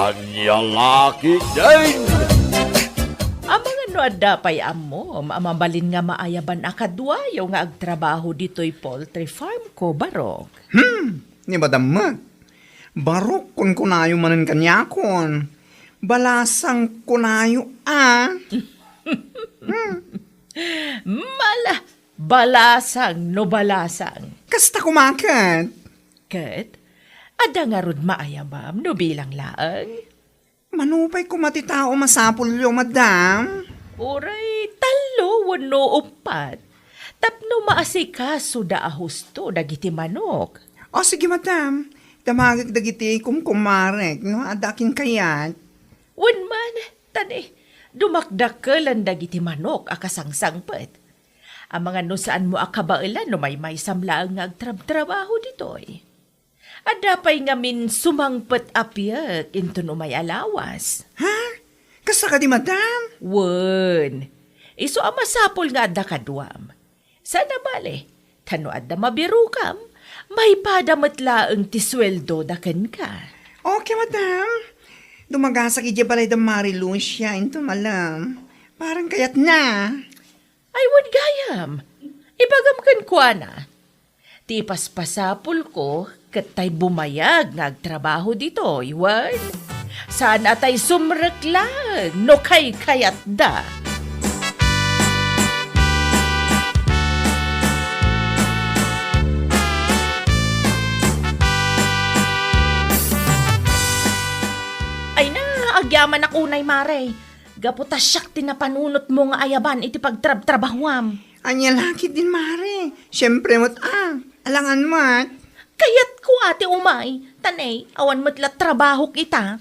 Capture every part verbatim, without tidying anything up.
Ania la ketdin? Amangan no adda pay ammom a mabalin nga maayaban a kaduayo nga agtrabaho ditoy poultry farm ko, Barok? Hmm, ni Madam met. Barok kunkunayo manen kaniakon. Balasang kunayo a. Hmm. Mala, balasang no balasang. Kasta koma ket. Ket, adda ngarud maayabam no bilang laeng? Mano pay koma ti tao masapulyo, madam? Uray tallo wenno uppat. Tapno maasikasoda a husto dagiti manok. O, sige, madam. Damagek dagiti kumkumarek, no? Adda kin kayat. Wen man, ta ni, dumakdakkelan dagiti manok a kasangsangpet. Amangan no saanmo a kabaelan no maymaysam laeng nga agtrabtrabaho ditoy. Adda pay ngamin sumangpet a piek inton umay a lawas. Ha? Kasta kadi, madam? Wen, isu a masapul nga adda kaduam. Saan a bale, ta no adda mabirokam, maipada met laeng ti sueldoda kenka. Okay, madam. Dumagasak idiay balay da Mari Lucia inton malem. Parang kayatna. Ay, wen gayam. Ibagam kenkuana. Ti ipaspasapulko ket tay bumayag nga agtrabaho ditoy, wen? Saan a tay sumrek laeng no kaykayatda. Ay na, agyamanak unay, Mare. Gapu ta siak ti napanunotmo nga ayaban iti pagtrabtrabahuam. Ania la ketdin, Mare? Siempre met a, alangan met. Kayatko a ti umay, ta ne, awan met la trabahok ita.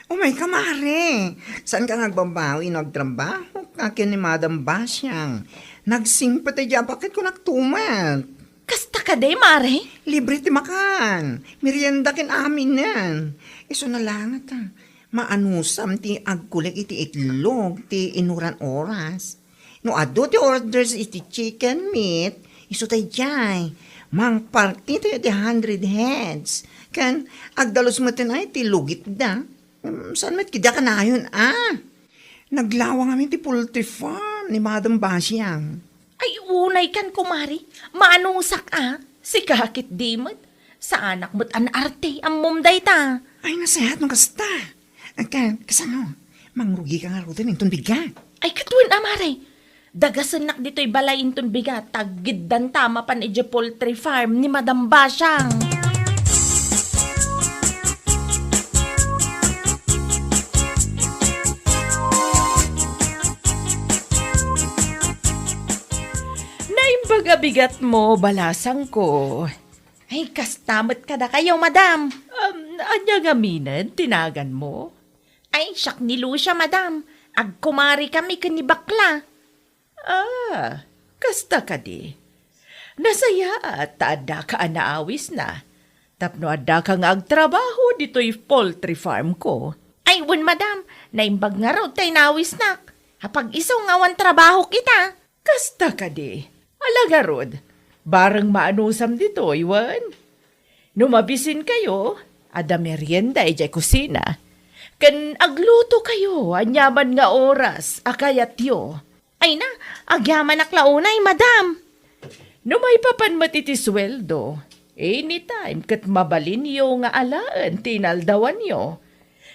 Umayka, Mare. Saanka nga agbabawi no agtrabahok ken ni Madam Basiang. Nagsingpet idiay a baketko, naktumet. Kasta kadi, Mare? Libre ti makan, merienda ken aminen. Isuna laeng ta maanusam ti agkulik iti itlog ti inuran oras. No adu ti orders iti chicken meat, isu tay jay. Mangparti tayo ti hundred heads. Ken agdalus metten ay ti lugitda. Mm, saan met kida kanayon, a? Naglawang amin ti poultry farm ni Madam Basiang. Ay, unay kan, kumare. Maanusak, a. Sika ketdi met. Saanak met a naarte, ammom dayta. Ay, nasayaat no kasta. Agka, kasano? Mangrugika ngaruden inton bigat. Ay, ket wen a, mare. Dagasennak ditoy balay inton bigat, ta aggiddanta mapan idiay poultry farm ni Madam Basiang. Naimbag a bigatmo, balasangko. Ay, kasta met kadakayo, madam. Um, ania ngaminen ti naganmo? Ay, siak ni Lucia, madam. Agkumarikami ken ni Bakla. Ah, kasta kadi. Nasayaat ta addaka a naawisna. Tapno addaka nga agtrabaho ditoy poultry farm ko. Ay, wen, madam. Naimbag ngarud tay naawisnak. Apag-isu nga awan trabahok ita. Kasta kadi. Ala ngarud, bareng maanusam ditoy, wen? No mabisinkayo, adda merienda idiay kusina. Ken aglutokayo aniaman nga oras a kayatyo. Ay na, agyamanak la unay, madam. No maipapan met iti sueldo, anytime ket mabalinyo nga alaen ti inaldawanyo.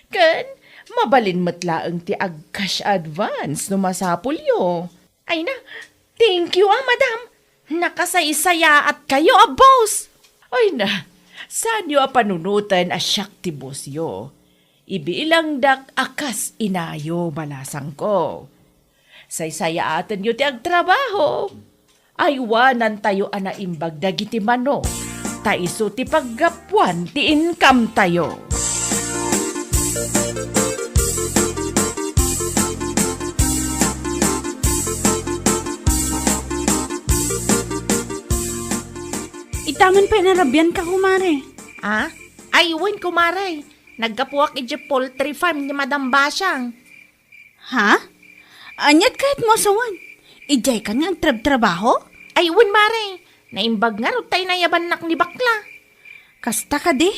Ken mabalin met laeng ti ag-cash advance no masapulyo. Ay na, thank you, ah, madam. Nakasaysayaatkayo a boss. Ay na, saanyo a panunoten a siak ti bossyo. Ibilangdak a kas inayo, balasangko. Saysayaatenyo ti agtrabaho. Aywanantayo a naimbag dagiti manok, ta isu ti paggapuan ti income tayo. Itaman pay narabianka, kumare. Ah? Ay, wen, kumare. Naggapuak idiay poultry farm ni Madam Basiang. Ha? Aniat kayatmo a sawen? Idiaykan nga agtrabtrabaho? Ay, wen, mare. Naimbag ngarud ta inayabannak ni Bakla. Kasta kadi?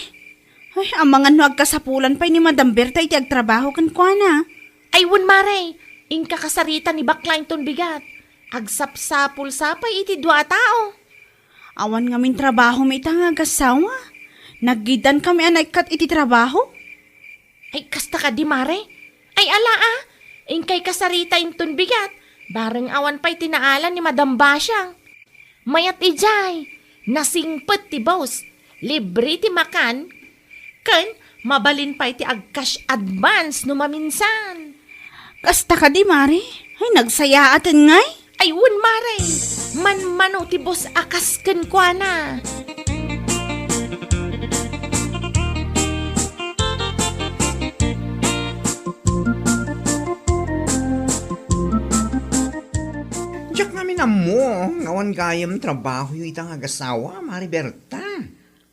Ay, amangan no agkasapulan pay ni Madam Berta iti agtrabaho kenkuana. Ay, wen, mare, inka kasarita ni bakla inton bigat. Agsapsapul sa pay iti dua a tao. Awan ngamin trabaho mi ita nga agasawa. Naggidan kami a naikkat iti trabaho. Ay, kasta kadi, mare? Ay, ala, a. Inkay kasarita inton bigat. Bareng awan pay tinaala ni Madam Basyang. Mayat idiay, nasingpet ti boss, libre ti makan, ken mabalin pay ti ag-cash advance no maminsan. Kasta kadi, mare? Ay, nagsayaaten ngay? Ay, wen, mare. Manmano ti boss a kas kenkuana. Diak ngamin ammo nga awan gayam trabahoyo ita nga agasawa, Mare Berta.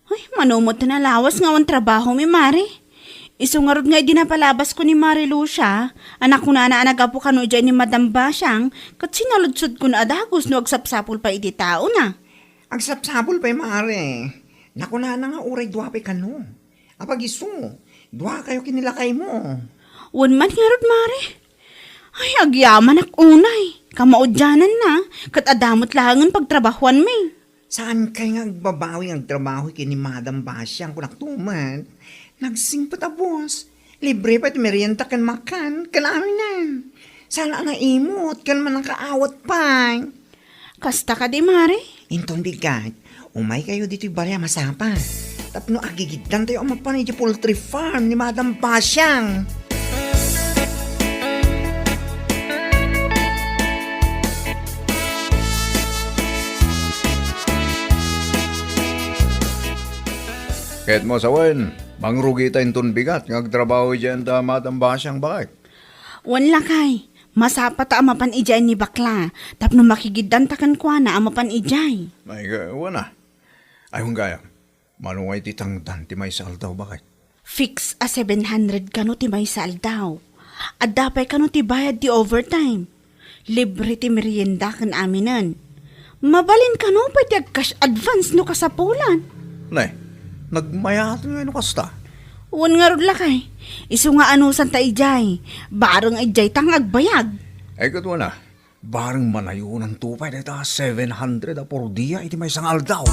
Ay, mano met ti nalawas nga awan trabaho mi, Mare. Isu ngarud nga idi napalabasko ni Mare Lucia, a nakunana a naggapu kano idiay ni Madam Basyang, ket sinaludsodko a dagus no agsapsapul pay iti taona. Agsapsapul pay, Mare. Nakunana nga uray dua pay kano. Apagiso, duakayo ken ni lakaymo. Wen man ngarud, Mare. Ay, agyamanak unay. Kamaudiananna, ket adda met laengen pagtrabahuanmi. Saankay nga agbabawi nga agtrabaho ken ni Madam Basyang, kunak tumet. Nagsingpet a boss. Libre pay ti merienda ken makan, ken aminen. Saan a naimot, ken mannakaawat pay. Kasta kadi, Mare? Inton bigat, umaykayo ditoy balay a masapa. Tapno agigiddantayo a mapan idiay poultry farm ni Madam Basyang. Ket mo sawen, mangrugita inton bigat nga agtrabaho idiay anta Madam Basyang, baket? Wen, lakay, masapata a mapan idiay ni bakla, tapno makigiddanta kenkuana a mapan idiay. Ay, ga-, wen a. Ay, wen gayam, mano nga iti tangdan ti maysa aldaw, baket? Fix a seven hundred kano ti maysa aldaw. Adda pay kano ti bayad ti overtime. Libre ti merienda ken aminen. Mabalin kano pay ti ag-cash advance no kasapulan. Ne, nagmayaten ngay no kasta. Wen ngarud, lakay. Isu nga anusanta idiay. Bareng idiay ta nga agbayag. Ay, ket wen a, bareng manayonanto pay dayta seven hundred a por dia iti maysa nga aldaw.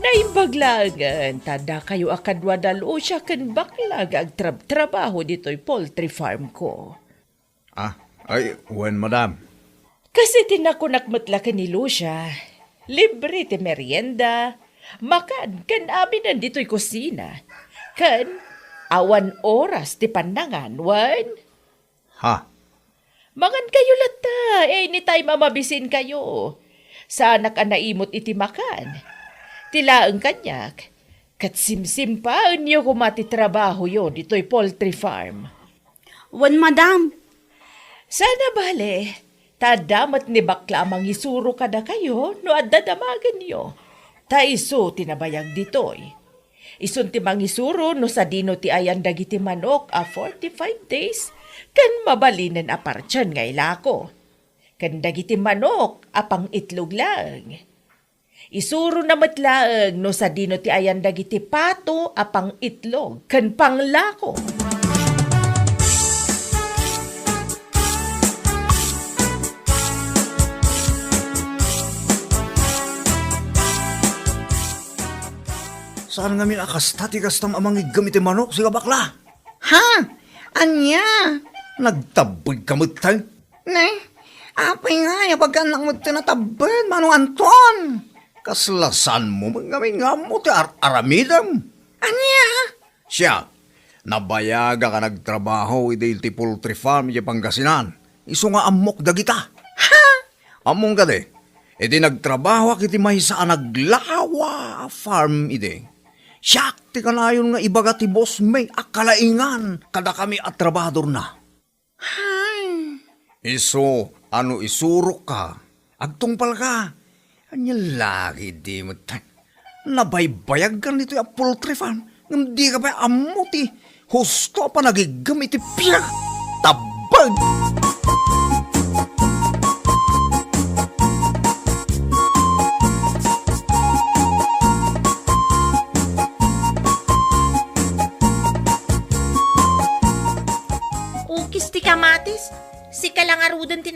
Naimbag laengen ta dakayo a kadua da Lucia ken bakla nga agtrab-trabaho ditoy poultry farm ko. Ah, ay, wen, madam. Kas iti nakunak met la ken ni Lucia, libre ti merienda, makan ken aminen ditoy kusina, ken awan oras ti pannangan, wen? Ha? Mangankayo latta, anytime a mabisinkayo. Saanak a naimot iti makan. Ti laeng kaniak, ket simsimpaenyo koma ti trabahoyo ditoy poultry farm. Wen, madam. Sana bale, ta adda met ni bakla a mangisuro kadakayo no adda damagenyo. Ta isu ti nabayag ditoy. Isun ti mangisuro no sadino ti ayan dagiti manok a forty-five days ken mabalinen a partian nga ilako, ken dagiti manok a pang-itlog laeng. Isurona met laeng no sadino ti ayan dagiti pato a pang-itlog ken panglako. Saan ngamin a kasta ti kastam a mangiggem iti manok, sika bakla? Ha? Ania? Nagtabbeg ka met, tay? Ne? Apay nga, ya bagannak met ti natabbeg, Mano Anton? Kasla saanmo met ngamin nga ammo ti ar-aramidem? Ania? Siak, nabayagak a nagtrabaho idi ti poultry farm iti Pangasinan. Isu nga ammok dagita. Ha? Ammom kadi, idi nagtrabahoak iti maysa a naglawa a farm idi, siak ti kanayon nga ibaga ti boss mi a kalaingan kadakami a trabahadorna. Hay! Isu a no isurokka, agtungpalka. Ania la ketdi met, nabaybayagkan ditoy a poultry farm, ngem dika pay ammo ti husto a panagiggem iti pinakatabbeg.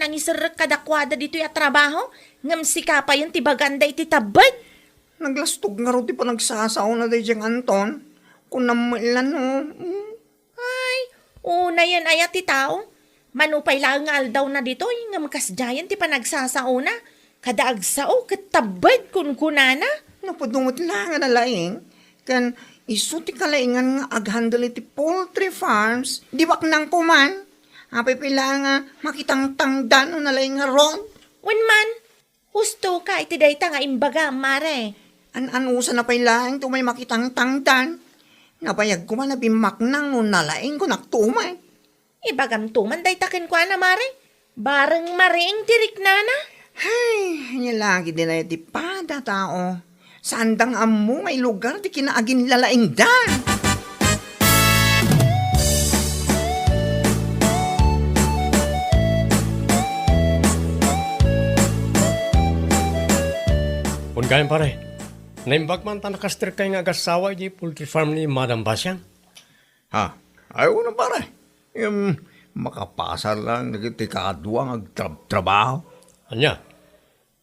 Nangiserrek kadakuada ditoy a trabaho, ngem sika payen ti baganda iti tabbed. Naglastog ngarud ti panagsasaona daydiay nga Anton. Kunam met la no, hmm? Ay, unayen aya ti tao. Mano pay laeng nga aldawna ditoy, ngem kasdiayen ti panagsasaona. Kada agsao, ket tabbed, kunkunana. Napudno met la nga nalaing, ken isu ti kalaingan nga aghandle iti poultry farms, di baknang koman. Apay pay la nga makitangtangdan no nalaing ngarud? Wen man, husto ka iti dayta nga imbagam, mare. An-anusanna pay laeng ti umay makitangtangdan. Nabayag koman a bimmaknang no nalaing ko naktuman. Ibagamto man dayta kenkuana, mare. Bareng mariing ti riknana. Hay, ania la ketdi aya ti pada tao. Saanda nga ammo nga ilugar ti kinaaginlalaingda. Wen gayam, pare. Naimbag man ta nakastrek kay nga agassawa iti poultry farm ni Madam Basiang. Ha? Ay, wen, pare. Ngem, makapasar lang dagiti kadua nga agtrab-trabaho. Ania?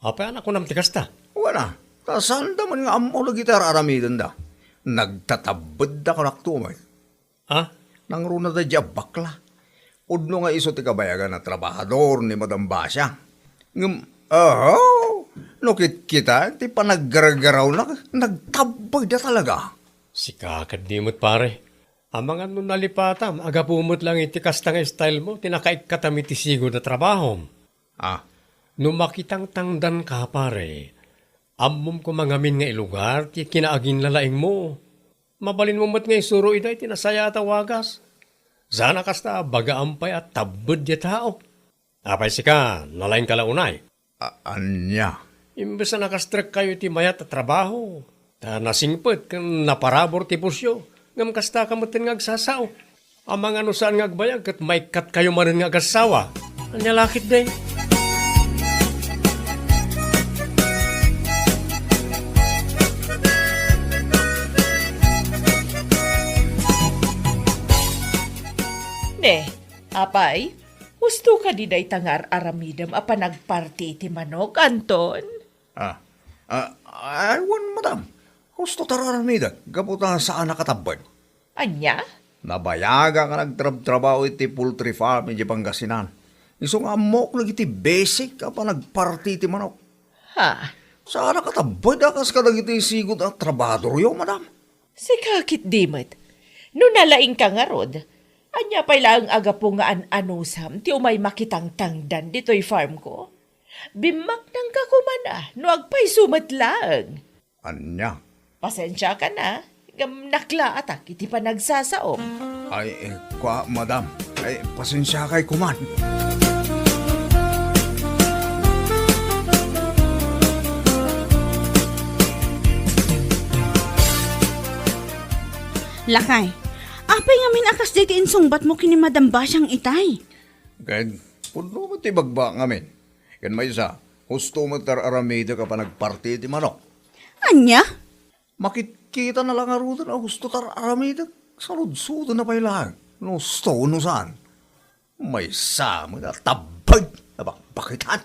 Apay a nakunam ti kasta? Wen a, ta saanda man nga ammo dagiti ar-aramidenda. Nagtatabbedda kanaktay. Ha? Nangruna daydiay a bakla. Pudno nga isu ti kabayagan a trabahador ni Madam Basia. Ngem, aho, no kitkita ti panaggargarawna, nagtabbedda talaga. Sika ketdi met, pare. Amangan no nalipatam, a gapu met lang iti kasta nga style mo, ti nakaikkatam iti sigud a trabahom. Ah. No makitangtangdanka, pare, ammom koma ngamin nga ilugar ti kinaaginlalaingmo. Mabalinmo met nga isuro ida iti nasayaat a wagas. Saan a kasta, bagaam pay a tabbed diay tao. Apay sika, nalaingka la unay? A-, ania? Imbes a nakastrek kayo iti mayat a trabaho, ta nasingpet ken naparabur ti pusyo, ngem kasta ka metten nga agsasao. Amangan no saan nga agbayag ket maikkat kayo manen nga agassawa. Ania la ketdi? Ne, apay, husto kadi dayta nga ar-aramidem a panagparti iti manok, Anton? Ah, ah, ay, wen, madam. Husto ti ar-aramidek, gapu ta saanak a tabbed. Ania? Nabayagak a nagtrabtrabaho iti poultry farm idiay Pangasinan. Isu nga ammok dagiti basic a panagparti iti manok. Ha? Saanak a tabbed a kas kadagiti sigud a trabahadoryo, madam. Sika ketdi met. No nalaingka ngarud, ania pay laeng a gapu nga an-anusam ti umay makitangtangdan ditoy farmko? Bimmaknangka koma no agpayso met laeng. Ania? Pasensiakan a, ngem naklaatak iti panagsasaom. Ay, eh, kua, madam. Ay, pasensiakay koma. Lakay, apay ngamin a kasdiay ti insungbatmo ken ni Madam Basiang itay? Ket, pudno met ti ibagbaga ngamin. Ken maysa, husto met ti ar-aramidek a panagparti iti manok. Ania? Makitkitana la ngaruden a husto ti ar-aramidek. Saludsodenna pay laeng no husto wenno saan. Maysa met a tabbed a bakbakitan.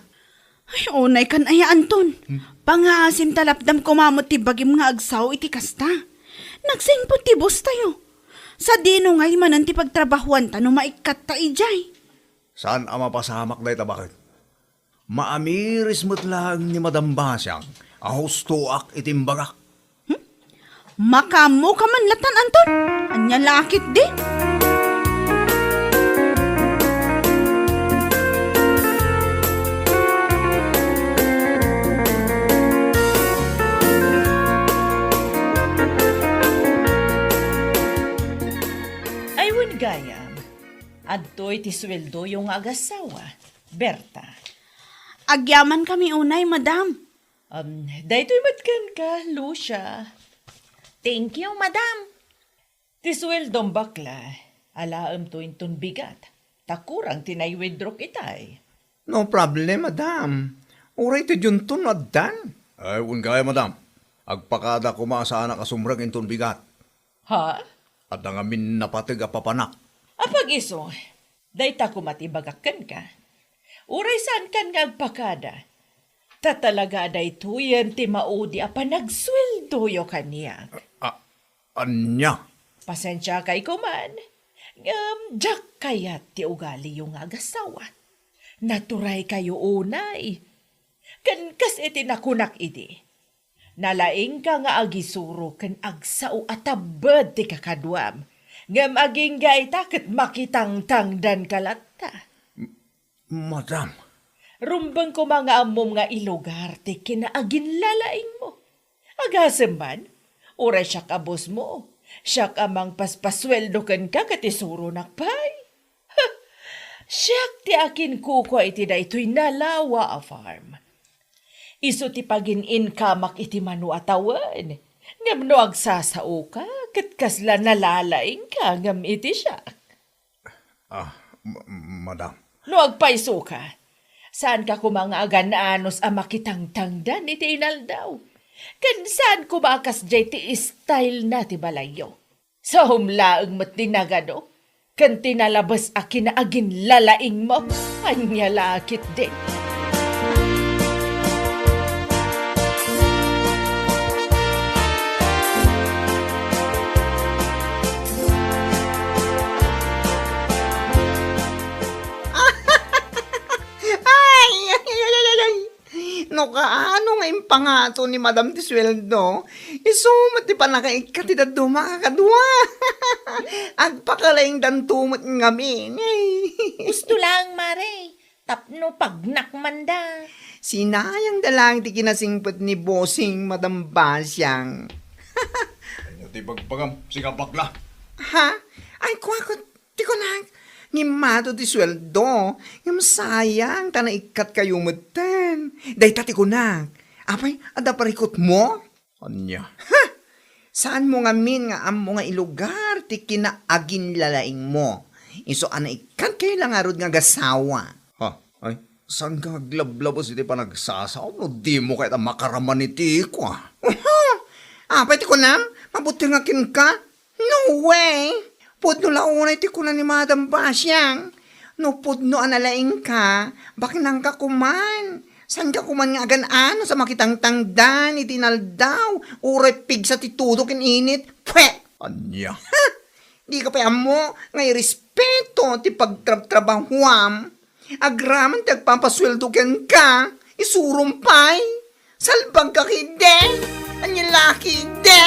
Ay, unaykan aya, Anton. Hmm? Pangaasim ta lapdam koma met ti bagim nga agsao iti kasta. Nagsingpet ti bostayo. Sadino ngay manen ti pagtrabahoanta no maikkatta idiay? Saan a mapasamak dayta, baket? Maamiris met laeng ni Madam Basiang a hustoak iti imbagak. Hmm? Makaammoka man latan, Anton? Ania la ketdi? Ay, wen gayam. Adtoy ti sueldoyo nga agassawa, Berta. Agyamankami unay, madam. Um, daytoy met kenka, Lucia. Thank you, madam. Ti sueldom, bakla, alaemto inton bigat, ta kurang ti nai-withdrawk itay. No problem, madam. Uray ti dionto no addan. Ay, wen gayam, madam. Agpakada koma a saanak a sumrek inton bigat. Ha? Adda ngamin napateg a papanak. Apag-isu, dayta koma ti ibagak kenka. Uray saankan nga agpakada. Ta talaga a daytoyen ti maudi a panagsueldoyo kaniak. A-, ania? Pasensiakay koman, ngem diak kayat ti ugaliyo nga agasawat. Naturaykayo unay. Ken kas iti nakunak idi, nalaingka nga agisuro ken agsao a tabbed ti kakaduam, ngem agingga ita ket makitangtangdanka latta. Madam. Rumbeng koma nga ammom nga ilugar ti kinaaginlalaingmo. Agasem man, uray siak a bossmo, siak a mangpaspasueldo kenka ket isuronak pay. Siak ti akinkukua iti daytoy nalawa a farm. Isu ti pagin-inkamak iti mano a tawen, ngem no agsasaoka, ket kasla nalalaingka ngem iti siak. Ah, ma-, madam. No agpaysoka, saanka koma nga agan-anos a makitangtangdan iti inaldaw. Ken saan koma a kasdiay ti style na ti balayyo. Saom laeng met ti nagado, ken ti nalabes a kinaaginlalaingmo. Ania la ketdi? Ay, ay, ay, ay, ay, ay. No kaano nga impangato ni Madam ti sueldo, isu met ti pannakaikkat ti dadduma a kakadua. Agpakalaingdanto met ngamin. Ay. Gusto laeng, Mare, tapno pagnakmanda. Sinayangda laeng ti kinasingpet ni Bossing Madam Basiang. Ania ti bagbagam, siga bakla? Ha? Ay, kuakot, ti kunak, ngimmato ti sueldo, ngem sayang, ta naikkat kayo metten. Dayta ti kunak, apay, adda parikutmo? Ania? Ha! Saanmo ngamin nga ammo nga ilugar ti kinaaginlalaingmo? Isu a naikkat kayo la ngarud nga agasawa. Ha? Ay, saanka nga aglablabes iti panagsasaom no dimo kayat a makaraman iti ikua? Apay ti kunam? Mabuti nga kenka? No way! Pudno la unay ti kuna ni Madam Basiang. No pudno a nalaingka, baknangka koman. Saanka koman nga agan-anos a makitangtangdan iti inaldaw, uray pigsa ti tudo ken init. Pwet! Ania? Ha! Dika pay ammo nga irespeto ti pagtrabtrabahuam. Agraman ti agpapasueldo kenka, isurom pay. Salbagka ketdi! Ania la ketdi?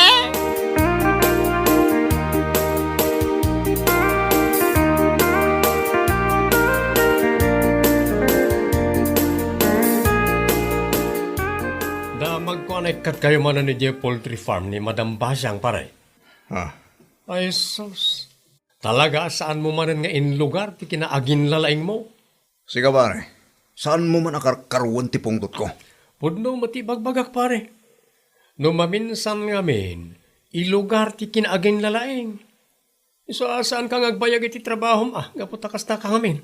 Da, magkuan a ikkat kayo manen idiay poultry farm ni Madam Basiang, pare. Ah. Ay, sus. Talaga a saanmo manen nga inlugar ti kinaaginlalaingmo? Siga, pare, saanmo man a karkaruen ti pungtotko? Pudno met ti ibagbagak, pare. No maminsan ngamin, ilugar ti kinaaginlalaing. Isu a saanka nga agbayag iti trabahom a gapu ta kastaka ngamin.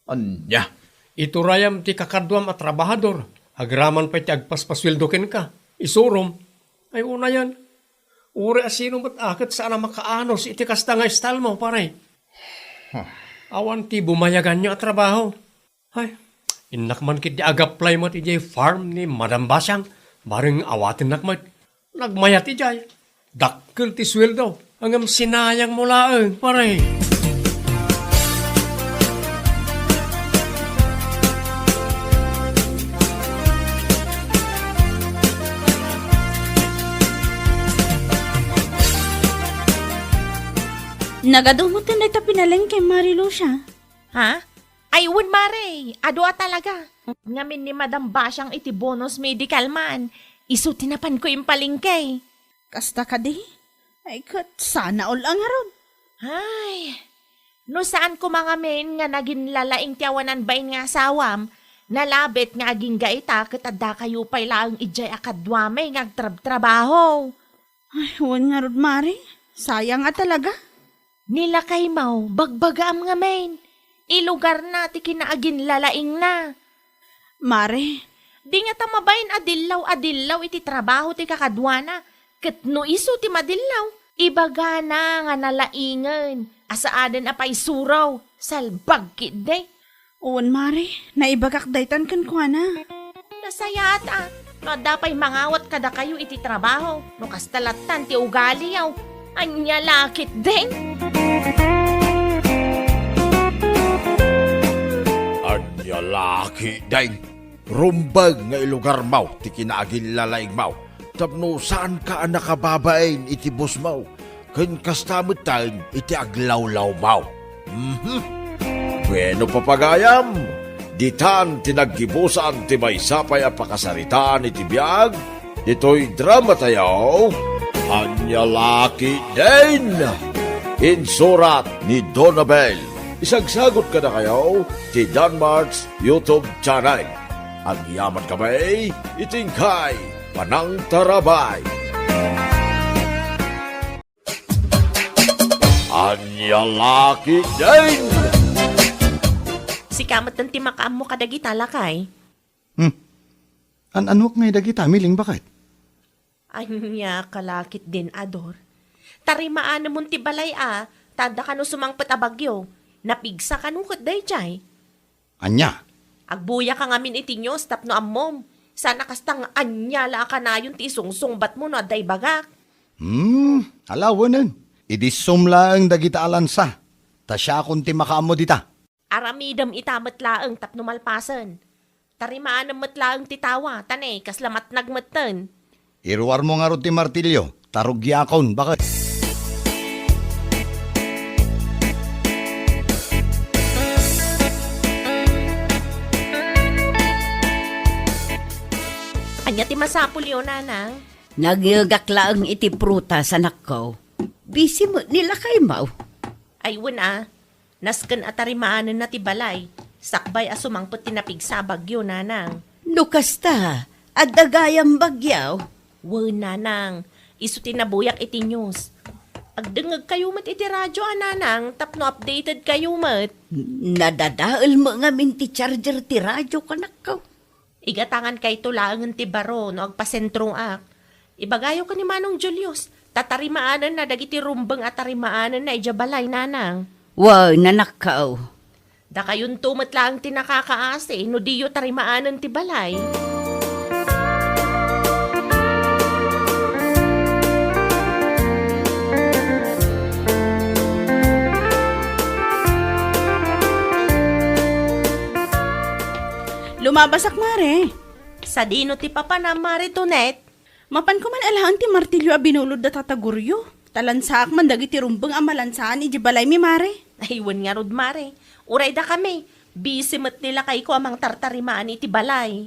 Ania? Iturayam ti kakaduam a trabahador, agraman pay ti agpaspasueldo kenka. Isurom. Ay, unayen. Uray a sino met a ket saan a makaanos iti kasta nga style mo, pare. Huh. Awan ti bumayaganyo a trabaho. Ay, innak man ketdi agaplay met idiay farm ni Madam Basiang, bareng awatennak met. Nagmayat idiay. Dakkel ti sueldo, ngem sinayang mo laeng, pare. Nagadu met dayta pinalengke, Mare Lucia. Ha? Ay, wen, Mare, adu a talaga. Ngamin ni Madam Basiang iti bonus medical man, isu ti napanko impalengke. Kasta kadi? Ay, ket sana all a ngarud. Ay, no saan koma ngamin nga naginlalaing ti awanan bain nga asawam, nalabit nga agingga ita ket adda kayo pay laeng idiay a kaduami nga agtrabtrabaho. Ay, wen ngarud, Mare. Sayang a talaga. Ni lakaymo, bagbagaam ngamin. Ilugarna ti kinaaginlalaingna. Mare. Di ngata mabain a dillaw a dillaw iti trabaho ti kakaduana. Ket no isu ti madillaw, ibagana nga nalaingen a saanen a paisuro. Salbag ketdi. Wen, Mare, naibagak daytan kenkuana. Nasayaat a, no adda pay mangawat kadakayo iti trabaho, no kasta lattan ti ugaliyo. Ania la ketdin? Ania la ketdin? Rumbeng nga ilugarmo ti kinaagin-lalaingmo tapno saanka a nakababain iti busmo, ken kasta metten iti aglawlawmo. Mhm. Bueno, papagayam, ditan ti naggibusan ti maysa pay a pakasaritaan iti biag ditoy dramatayo, Ania la ketdin? Insurat ni Donabel. Isagsagut kadakayo ti Danmart's YouTube channel. Agyamankami iti inkay panangtarabay. Ania la ketdin? Sika metten ti makaammo kadagita, lakay. Hmm. An-anuak ngay dagita, Miling, baket? Ania ka la ketdin, Ador? Tarimaanemon ti balay a, ta adda kano sumangpet a bagyo. Napigsa kano ket daydiay. Ania? Agbuyaka ngamin iti news tapno ammom. Saan a kasta nga ania la a kanayon ti isungsungbatmo no adda ibagak. Hmm, alawenen. Idissum laeng dagita a lansa, ta siakon ti makaammo dita. Aramidem ita met laeng tapno malpasen. Tarimaanem met laeng ti tawa, ta ne, kasla matnag metten. Iruarmo ngarud ti martilyo, ta rugiakon, baket. Ania ti masapulyo, Nanang? Nangngegak laeng iti prutas, anakko. Busy met ni lakaymo. Ay, wen a. Nasken a tarimaanenna ti balay, sakbay a sumangpet ti napigsa a bagyo, Nanang. No kasta, adda gayam bagyo? Wen, Nanang. Isu ti nabuyak iti news. Agdengngegkayo met iti radio a, Nanang, tapno updated kayo met. Nadadael met ngamin ti charger ti radio, kanakko. Igatangankayto laengen ti baro no agpasentroak. Ibagayo ken ni Manong Julius, ta tarimaanenna dagiti rumbeng a tarimaanenna idiay balay, Nanang. Wen, anakko. Dakayonto met laeng ti nakakaasi no diyo tarimaanen ti balay. Lumabasak, Mare. Sadino ti papanam, Mare Tonet? Mapanko man alaen ti martilyo a binulod da Tata Goryo. Ta lansaak man dagiti rumbeng a malansaan idiay balaymi, Mare. Ay, wen ngarud, Mare. Uray dakami, busy met ni lakayko a mangtartarimaan iti balay.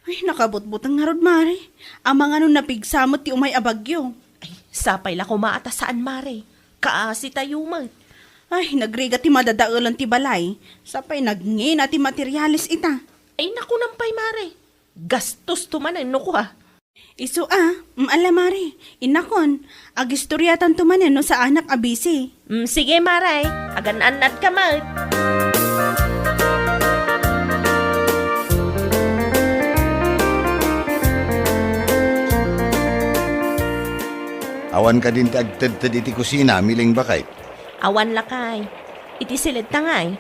Ay, nakabutbuteng ngarud, Mare. Amangan no napigsa met ti umay a bagyo. Ay, sapay la koma a ta saan, Mare. Kaasitayo met. Ay, nagrigat ti madadaelan ti balay. Sapay nagngina ti materiales ita. Ay, nakunam pay, Mare. Gastosto manen no kua. Isu a, mm, ala, Mare, innakon, agistoriatanto manen no saanak a busy. Mm, sige, Mare, agan-annadka met. Awan kadin ti agtedted iti kusina, Miling, baket? Awan, lakay. Iti siled ta ngay?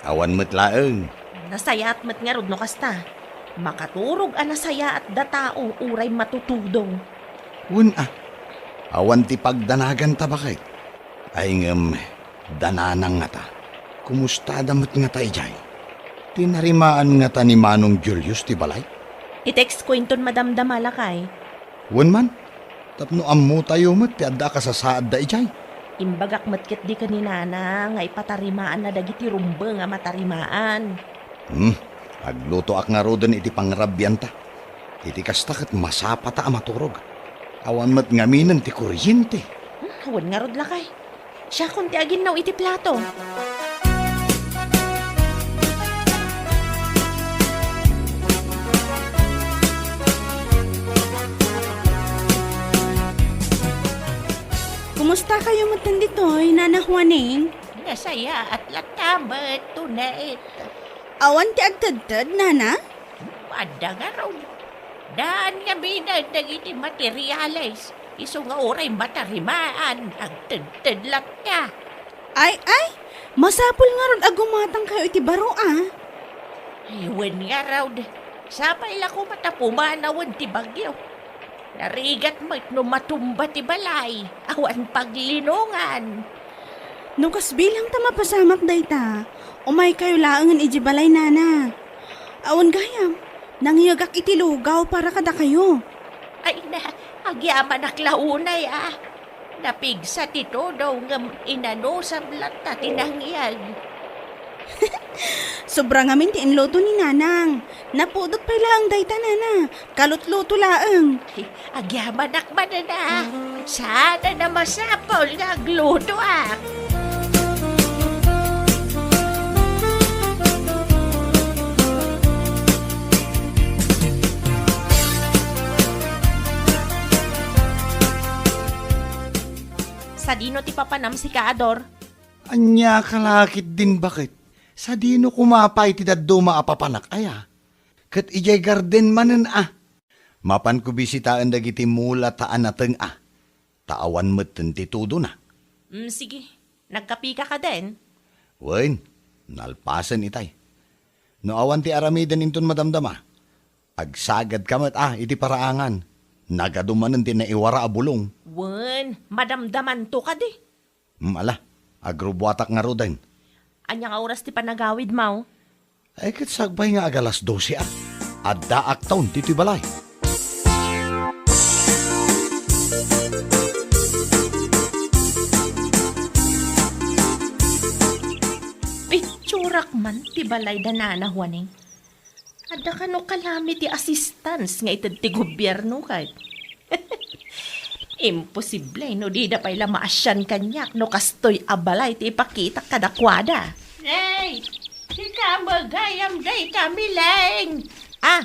Awan met laeng. Nasayaat met ngarud no kasta. Makaturog a nasayaat da tao uray matutudong. Wen a, awan ti pagdanaganta, baket. Ay ngem, da Nanang ngata. Kumustada met ngata idiay? Tinarimaan ngata ni Manong Julius ti balay? I-text ko inton madamdama, lakay. Wen man, tapno ammotayo met ti adda a kasasaadda idiay. Imbagak met ketdi ken ni Nana nga ipatarimaanna dagiti rumbeng a matarimaan. Hmm, aglutoak ngaruden iti pangrabianta. Iti kasta ket masapata a maturog. Awan met ngaminen ti kuryente. Hmm, wen ngarud, lakay. Siakon ti aginnaw iti plato. Kumusta kayo metten ditoy, Nana Juaning? Nasayaat latta met, Tonet. Awan ti agtedted, Nana? Adda ngarud. Daan ngaminen dagiti materiales. Isu nga uray matarimaan, agtedted latta. Ay, ay! Masapul ngarud a gumatang kayo iti baro, a. Ay, wen ngarud, sapay la koma ta pumanawen ti bagyo. Narigat met no matumba ti balay, awan paglinongan. No kasbilang ta mapasamak dayta, umaykayo laengen idiay balay, nana. Awan gayam, nangngegak iti lugaw para kadakayo. Ay na, agyamanak la unay, a. Napigsa ti tudong ngem inanusam latta ti nangngeg. Sobra ngamin ti inluto ni Nanang. Napudot pay laeng dayta, Nana. Kalutluto laeng. Ay, agyamanak manen, a. Saan a masapul nga aglutoak. Sadino ti papanam sika, Ador? Ania ka la ketdin baket? Sadino koma pay ti dadduma a papanak aya? Ket idiay garden manen a. Mapanko bisitaen dagiti mula ta anateng a. Ta awan metten ti tudona. Mm, sige. Nagkapika kadin? Wen, nalpasen itay. No awan ti aramiden inton madamdama, agsagadka met a iti paraangan. Nagadu manen ti naiwara a bulong. Wen, madamdamanto kadi. Mm, ala, agrubuatak ngaruden. Ania nga oras ti panagawidmo? Ay, ket sakbay nga agalas dose a. Addaak ton ditoy balay. Pitsurak man ti balay da Nana Juaning. Adda kano kalami ti assistance nga ited ti gobierno ket. Imposible no dida pay la maasian kaniak no kastoy a balay ti ipakitak kadakuada. Ay, sika met gayam dayta, Mileng. Ah,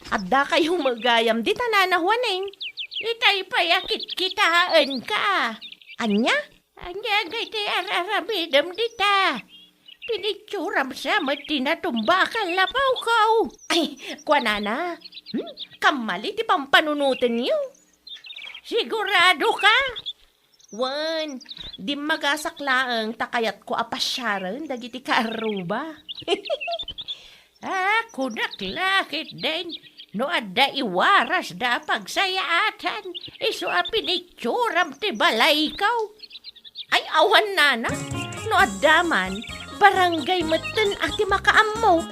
adda kayo met gayam dita, Nana Juaning. Itay pay a kitkitaenka. Ania? Ania ngay ti ar-aramidem dita? Pinitsuram sa met ti natumba a kallapawko. Ay, kuanana, hmm? Kammali ti pampanunotenyo. Sigurado ka? Wen, dimmagasak laeng ta kayatko a pasiaren dagiti kaarruba. Ah, kunak la ketdin, no adda iwarasda a pagsayaatan, isu a pinitsuram ti balayko. Ay, awan nana, no adda man, barangay metten a ti makaammo.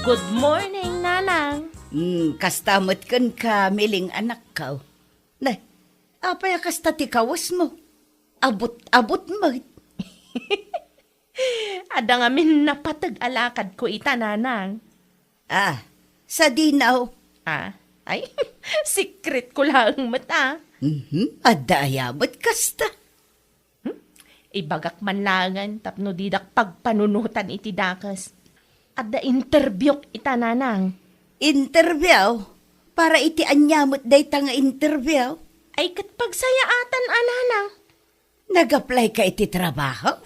Good morning, Nanang. Hmm, kasta met kenka, Mileng anakko. Ne, apay a kasta ti kawesmo? Abut-abut met. Adda ngamin napateg a lakadko ita, Nanang. Ah, sadino? Ah, ay, secret ko laeng met, ah. Mhm, adda aya met kasta? Hmm? Ibagak man laengen tapno didak pagpanunotan iti dakes. Adda interviewk ita, Nanang. Interview? Para iti ania met dayta nga interview? Ay, ket pagsayaatan a, Nanang. Nag-apply ka iti trabaho?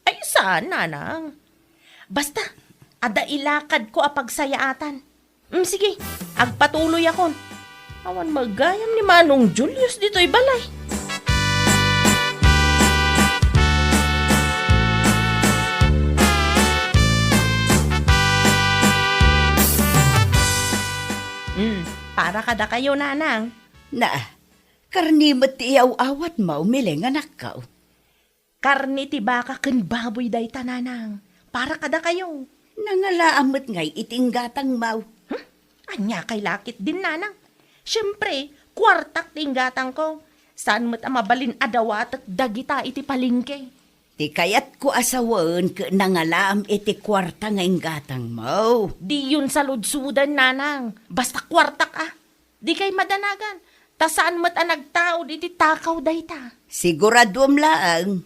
Ay, saan, Nanang. Basta, adda ilakadko a pagsayaatan. Mm, sige, agpatuloyakon. Awan met gayam ni Manong Julius ditoy balay. Mm, para kadakayo, Nanang. Na, karne met ti iyaw-awatmo, Mileng anakko. Karne ti baka ken baboy dayta, Nanang. Para kadakayo. Nangalaam met ngay iti inggatangmo. Hmm? Ania kay la ketdin, Nanang? Siempre, kuartak ti inggatangko. Saan met a mabalin a dawatek dagita iti palengke. Ti kayatko a sawen ket nangalaam iti kuarta nga inggatangmo. Diyon saludsoden, Nanang. Basta kuartak a. Dikay madanagan, ta saan met a nagtaud iti takaw dayta. Siguraduem laeng.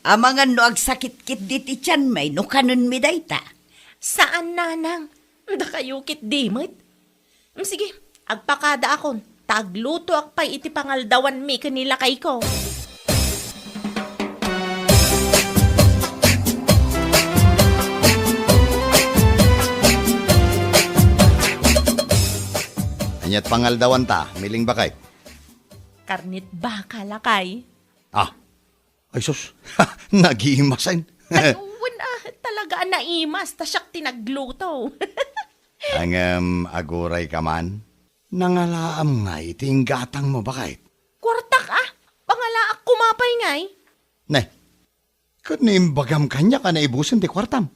Amangan no agsakit ketdi ti tianmi no kanenmi dayta. Saan, Nanang. Dakayo ketdi met. Mm, sige, agpakadaakon, ta aglutoak pay iti pangaldawanmi ken ni lakayko. Ania't pangaldawanta, Miling Bakay? Karnit baka, lakay. Ah, ay sus, nagimasen. Ay, wen, ah, talaga a naimas, ta siak ti nagluto. Ngem, aguray ka man? Nangalaam ngay ti inggatangmo, baket? Kuartak, ah! Pangalaak koma pay ngay. Ne, ket no imbagam kaniak a naibusen ti kuartam?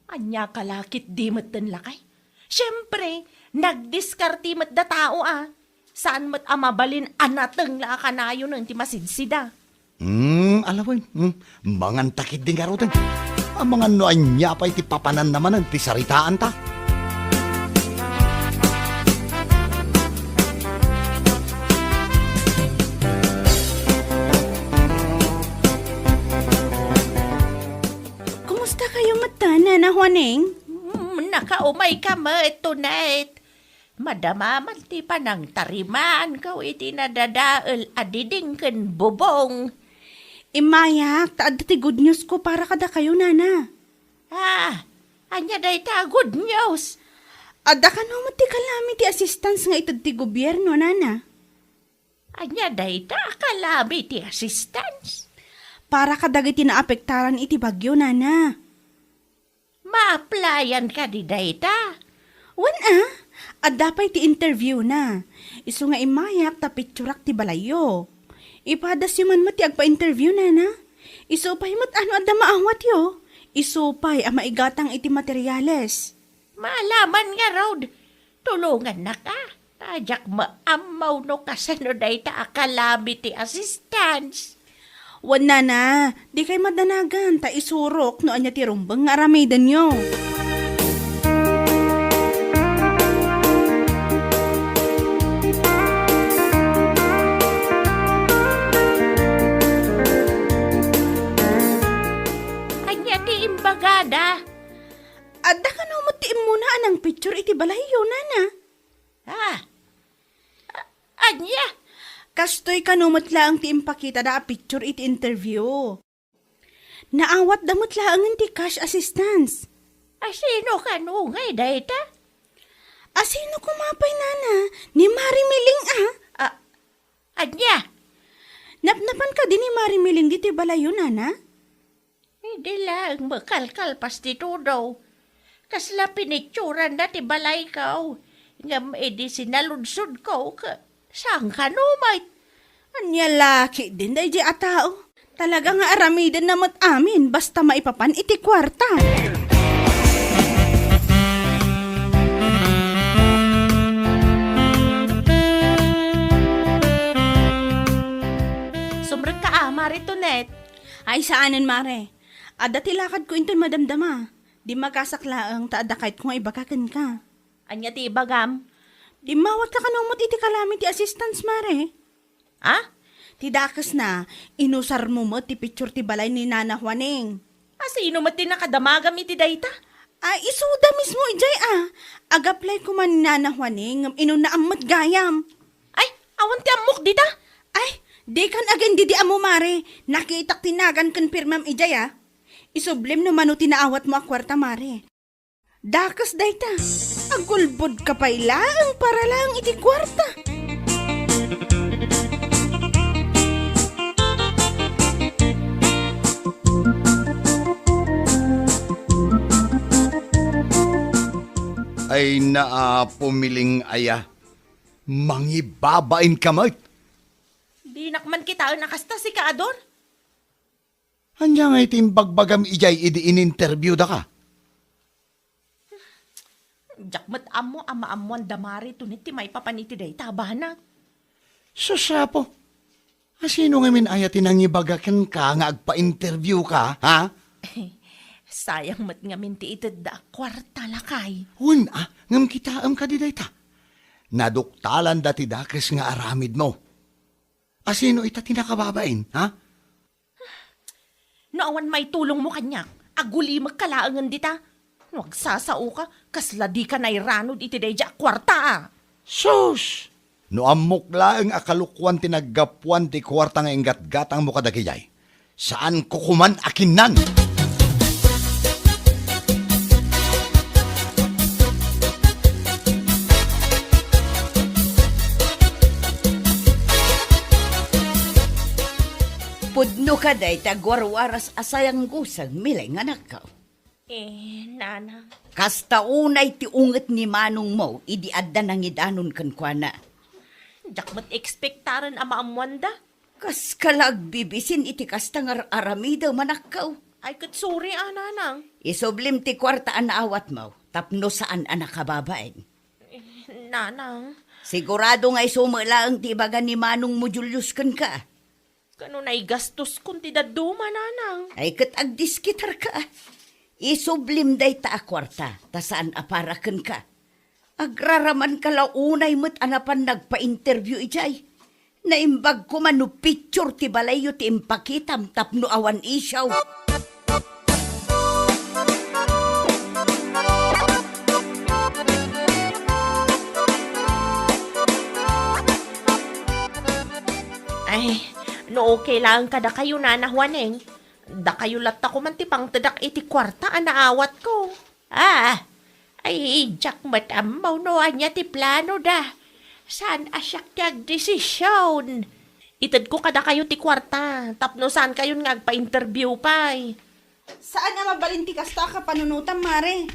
Ania ka la ketdi metten, lakay? Siempre, nagdiskarte met da tao, ah. Saan met a mabalin a nateng la a kanayonen ti masidsida. Hmm, alawen, hmm, manganta ketdi ngaruden. Amangan no ania pay ti papananna manen ti saritaanta. Kumusta kayo met, Nana Juaning? Hmm, nakaumayka met, Tonet. Madama man ti panangtarimaanko iti nadadael a diding ken bubong. Immayak, ta adda ti good news ko para kadakayo, Nana. Ah, ania dayta a good news? Adda kano met ti calamity assistance nga ited ti gobierno, Nana. Ania dayta a calamity assistance? Para kadagiti naapektaran iti bagyo, Nana. Maaplayan kadi dayta? Wen a, adda pay ti interview na. Isu nga immayak ta picturak ti balayyo. Ipadasyo man met ti agpa-interview, Nana. Isu pay met a no adda maawatyo. Isu pay a maigatang iti materiales. Maalaman ngarud, tulongannaka. Ta diak maammo no kasano dayta a calamity assistance. Wen, Nana, dikay madanagan ta isurok no ania ti rumbeng nga aramidenyo. Ania ti imbagada? Adda kano met ti immuna a nangpicture iti balayyo, Nana? Ah, a-, ania? Kastoy kano met laeng ti impakitada a picture iti interview. Naawatda met laengen ti cash assistance. Asino kano ngay dayta? Asino koma pay, Nana? Ni Mari Miling a? A-, ania? Napnapan kadi ni Mari Miling ditoy balayyo, Nana? Idi laeng makalkalpas ti tudo, kasla pinicturanna ti balayko, ngem idi sinaludsodko, ke-, saan kano met? Ania la ketdin daydiay a tao? Talaga nga aramidenna met amin basta maipapan iti kuarta. Sumrekka a, Mare Tonet. Ay, saanen, Mare. Adda ti lakadko inton madamdama. Dimmagasak laeng ta adda kayatko nga ibaga kenka. Ania ti ibagam? Dimmawat ka kano met iti calamity assistance, Mare? Ah? Ti dakesna, inusarmo met ti picture ti balay ni Nana Juaning. Asino met ti nakadamagam iti dayta? Ay, isuda mismo idiay a. Ag-apply koma ni Nana Juaning, ngem inunnaam met gayam. Ay, awan ti ammok dita? Ay, dikan agin didi ammo, Mare. Nakitak ti nagan ken pirmam idiay a. Isublim no mano ti naawatmo a kuarta, Mare. Dakes dayta. Agulbodka pay laeng para laeng iti kuarta. Ay, naa, pumiling aya. Mangibabain ka met. Dinak man kitaen a kasta, sika, Ador. Ania ngay ti imbagbagam idiay idi ininterviewdaka? Diak met ammo a maammoan da Mare Tonet ti maipapan iti dayta a banag. Sus, Apo, asino ngamin aya ti nangibaga kenka nga agpa-interviewka, ha? Sayang met ngamin ti itedda a kuarta, lakay. Wen a, ngem kitaem kadi dayta. Naduktalanda ti dakes nga aramidmo. Asino ita ti nakababain, ha? No awan maitulongmo kaniak, agulimekka laengen dita. No agsasaoka, kasla dika nairanud iti daydiay a kuarta a. Sus! No ammok laeng a kalokuan ti naggapuan ti kuarta nga inggatgatangmo kadagidiay, saanko koman a kinnan! Pudno kadi ti agwarwaras a sayangguseng, milay nga anakko. Eh, Nanang. Kasta unay ti unget ni manongmo idi adda nangidanon kenkuana. Diak met ekspektaren a maammoanda. Kaskala agbibisin iti kasta nga ar-aramidem, anakko. Ay, ket sorry a, Nanang. Isublim ti kuarta a naawatmo tapno saan a nakababain. Eh, Nanang. Sigurado nga isu met laeng ti ibaga ni manongmo Julius kenka. Kano naigastoskon ti dadduma, Nanang? Ay, ket agdiskitarka. Isublim dayta a kuarta, ta saan a para kenka. Agraramanka la unay met a napan nagpa-interview idiay. Naimbag koma no picture ti balayyo ti impakitam tapno awan isyo. Ay, no okay laeng kadakayo, Nana Juaneng, dakayo latta koman ti pangtedak iti kuarta a naawatko. Ah, ay, diak met ammo no ania ti planoda. Saan a siak ti agdesision. Itedko kadakayo ti kuarta, tapno saankayon nga agpa-interview pay. Saan a mabalin ti kasta a kapanunotam, Mare.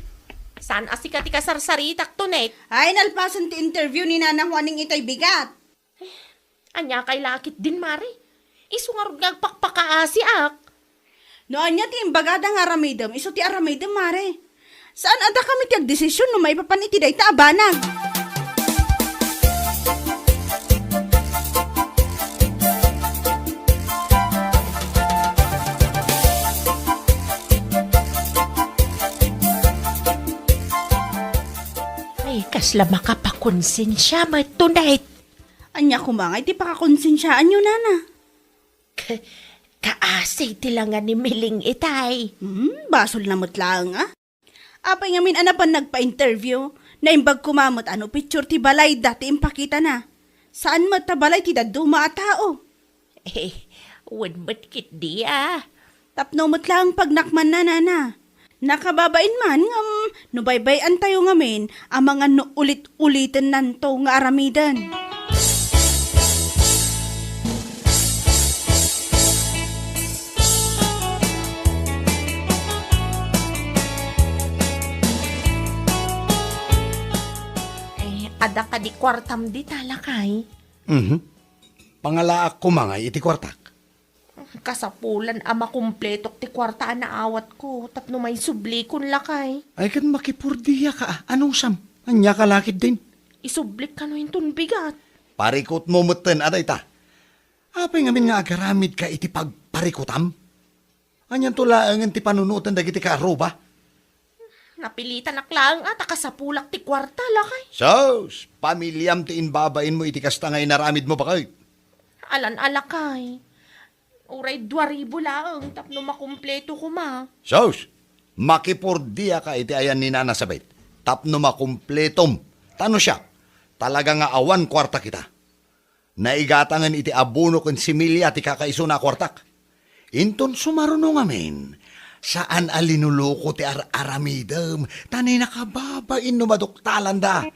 Saan a sika ti kasarsaritak, Tonet? Ay, nalpasen ti interview ni Nana Juaning itay bigat. Ania kay lakit din, Mare? Isu ngarud nga agpakpakaasiak. No ania ti imbagada nga aramidem, isu ti aramidem, Mare. Saan a dakami ti agdesision no maipapan iti dayta a banag. Ay, kasla makapakonsensia met, Tonet. Ania koma nga iti pakakonsensiaanyo, Nana? Ka-, kaasi ti langa ni Miling itay. Hmm, basolna met laeng, a. Apay ngamin a napan nagpa-interview, naimbag koma met a no picture ti balayda ti impakitana. Saan met ta balay ti dadduma a tao. Eh, wen met ketdi, a. Tapno met laeng pagnakmanna, Nana. Nakababain man ngem no baybay-antayo ngamin, amangan no ulit-ulitennanto nga aramiden. Eh, adda kadi kuartam dita, lakay? Mhm. Pangalaak koma ngay iti kuartak. Kasapulan a makumpletok ti kuarta a naawatko tapno maisublikon, lakay. Ay, ket makipordiaka, a. Anusam? Ania ka lakit din? Isublik kano inton bigat. Parikutmo metten a dayta. Apay ngamin nga agaramidka iti pagparikutam? Anianto laengen ti panunoten dagiti kaaruba? Napilitanak laeng a ta kasapulak ti kuarta, lakay. Sus, pamiliam ti imbabainmo iti kasta nga inaramidmo, baket. Alan a, lakay. Uray dua ribu laeng tapno makumpleto koma. Sus, makipordiaka iti ayan ni Nana Sabet tapno makumpletom. Ta no siak, talaga nga awan kuarta kita. Naigatangen iti abono ken similya ti kakaisuna a kuartak. Inton sumaruno ngamin, saan a linuluko ti ar-aramidem, ta ni nakababain no maduktalanda.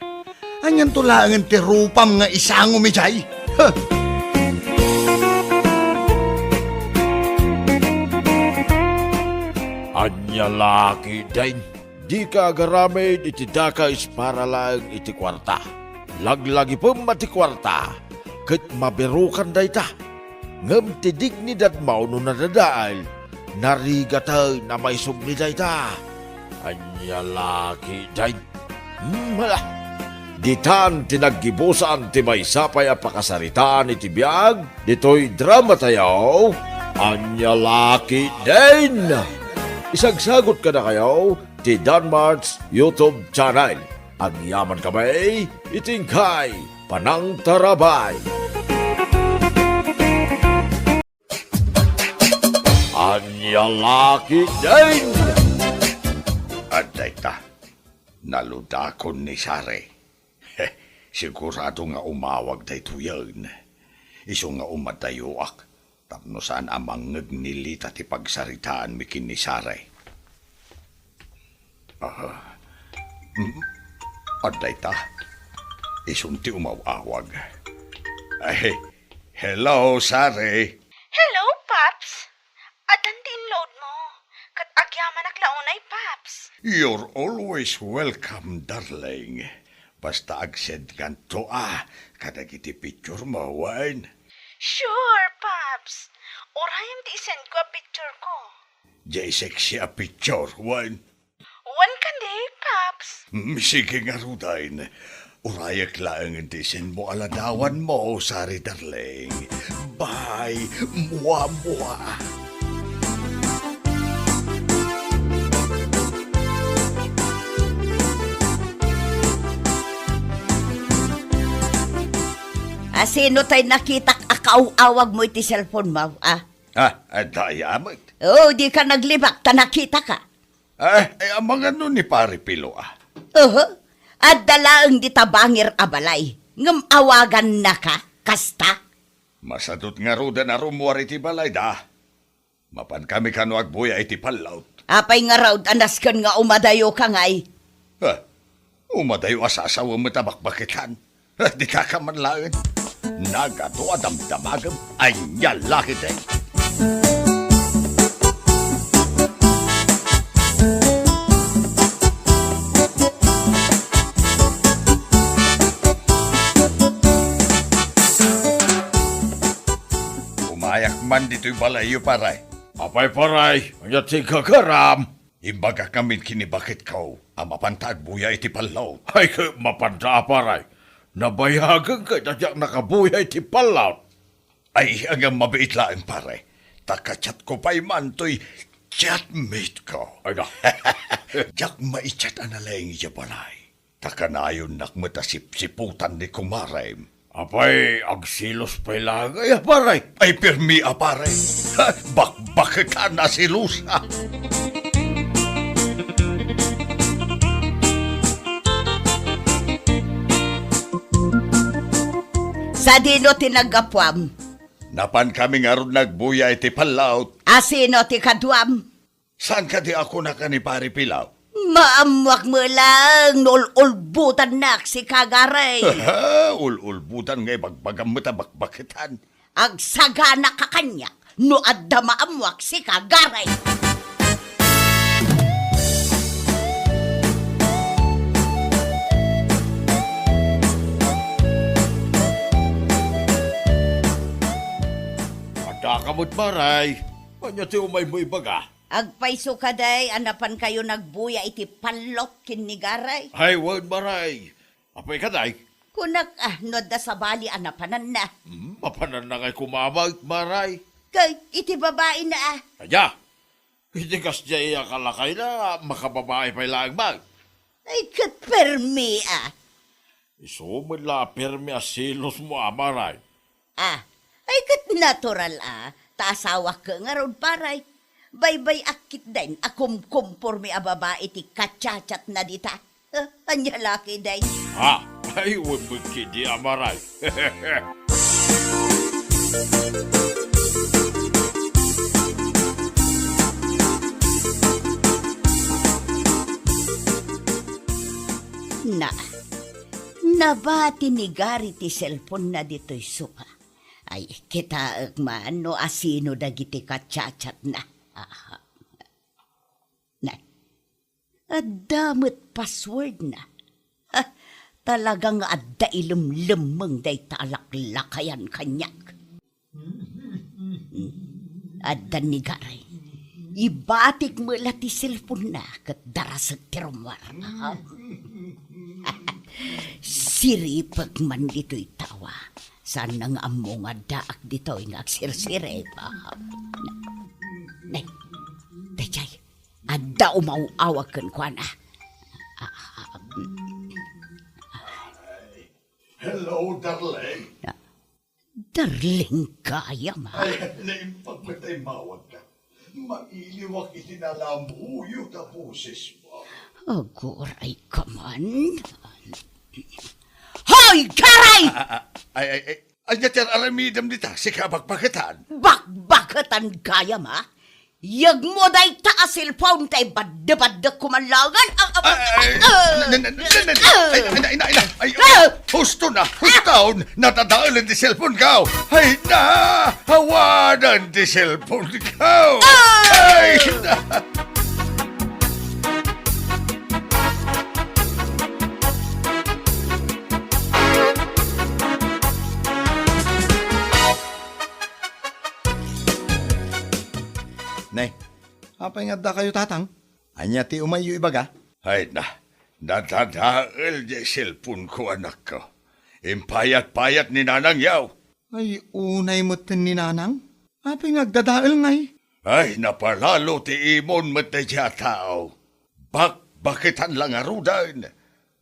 Anianto laengen ti rupam nga isangom idiay? Huh! Ania la ketdin? Dika agaramid iti dakes para laeng iti kuarta. Laglagipem a ti kuarta, ket mabirokan dayta. Ngem ti dignidadmo no nadadael, narigaten a maisubli dayta. Ania la ketdin? Hmm, hala. Ditan ti naggibusan ti maysa pay a pakasaritaan iti biag ditoy dramatayo. Ania la ketdin? Isagsagot kadakayo ti Danmart's YouTube channel. Agyamankami iti inkay panangtarabay. Ania la ketdin? Adda ita, naludakon ni Sare. Sigurado nga umawag daytoyen. Isu nga umadayoak tapno saan a mangngeg ni Lita ti pagsaritaanmi ken ni Sare. Ah, mm, adda ita. Isun ti umaw-awag. Ay, hello, Sare. Hello, Pop You're always welcome, darling. Basta ag-send kanto a kadagiti picture mo, wen? Sure, Paps. Urayen ti isend ko a picture ko. Jay sexy a picture, wen? Wen kadi, Paps? Mm, sige ngaruden. Urayek laeng ti isend mo a ladawan mo, sari darling. Bye, mua, mua. A, sino tay nakitak a kaaw-awag mo iti cellphone mo, a? Ah, adda aya met. O, dika naglibak ta nakitaka. Eh, eh, amangan no ni Pare Pilo, a? Oho. Adda laeng dita bangir a balay. Ngem awagannaka, kasta? Masadut ngaruden a rummuar iti balayda. Mapankami kano agbuya iti pallaut. Apay ngarud a nasken nga umadayoka ngay? Eh, umadayo a sasawem met a bakbaketan. Eh, dika ka man laeng. Nagadu a damdamagem, ania la ketdi. Umayak man ditoy balayyo, pare. Apay, pare, ania ti gagaram? Imbagak ngamin ken ni baketko a mapanta agbuya iti pallaut. Ay, ket mapanta a, pare. Nabayagen ket a diak nakabuya iti pallaut. Ay, ngem mabiit laeng, pare. Ta ka-chat ko pay man toy chatmate ko. Ay, na. Diak mai-chat a nalaing idiay balay. Ta kanayonnak met a sipsiputan ni kumarem. Apay, agselos pay laeng aya, pare? Ay, permi a, pare. Bakbaketan a selosa. Sadino ti naggapuam? Napankami ngarud nagbuya iti pallaut. A, sino ti kaduam? Saan kadi a kunaka ni Pare Pilaw? Maammoak met laeng no ul-ulbotannak sika, Garay. Ul-ulbotan nga ibagbagam met a bakbaketan. Agsagana ka kaniak no adda maammoak sika, Garay. Adda ka met, Maray. Ania ti umaymo ibaga? Agpayso kadi a napankayo nagbuya iti pallot ken ni Garay? Ay, wen, Maray. Apay kadi? Kunak, ah, no adda sabali a napananna. Hmm, mapananna ngay koma met, Maray. Kay, iti babaina, ah. Ania? Iti kasdiay a kalakayna, makababai pay laeng met. Ay, ket permi, ah. Isu met la a permi a selosmo, a, Maray. Ah, ay ket natural a, ta asawak ngarud, Paray. Baybay-ak ketdin a kumkumpormi a babai ti kachatchatna dita. Ah, ania la ketdin? Ah, ay, wen met ketdi, a, Maray. Na, nabati ni Gary ti cellphone-na ditoy sofa. Ay, kitaek man no asino dagiti kachatchatna. Aha. Na, adda met password-na. Ha, talaga nga adda ilemlemmeng dayta a laklakayan kaniak. Adda ni Garay. Ibatik met la ti cellphone-na ket darasek ti rummuar. Aha. Siripek man ditoy tawa. Saanna nga ammo nga addaak ditoy nga agsirsirip. Nay, daydiay, adda umaw-awag kenkuana. Hello, darling. Darling gayam, a? Ay, naimbag met a immawagka. Mailiwak iti nalamuyot a bosesmo. Aguray ka man. Hoy, Garay! A, a, a, ay, ay, ay, ania ti ar-aramidem dita? Sika a bakbaketan? Bakbaketan gayam, a? Yegmo dayta a cellphone tay badde-baddek ko man laengen. A, a, a, ay, a, na, na, na, na, na, ay, ay, ay, ay, ay, ay, ay, ah! Husto na, husto! Nadadaelen ti cellphone ko. Ay, na! Awanen ti cellphone ko. Ah! Ay, na! Ne, apay nga addakayo, Tatang? Ania ti umayyo ibaga? Ay na, nadadael diay cellphone-ko, anakko. Impayat-payat ni Nanang yaw. Ay, unay metten ni Nanang? Apay nga agdadael ngay? Ay, napalalo ti imon met daydiay a tao. Bakbaketan la ngaruden,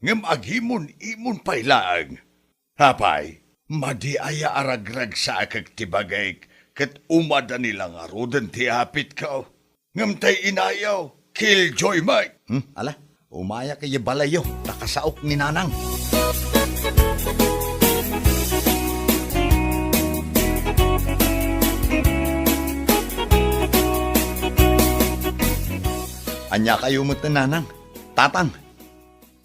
ngem agimon-imon pay laeng. Apay, madi aya a ragragsaek ti bagik ket umadani la ngaruden ti apitko? Ngem tay inayo, killjoy met. Hmm, ala, umayak idiay balayyo, ta kasaok ni Nanang. Ania kayo met, Nanang? Tatang,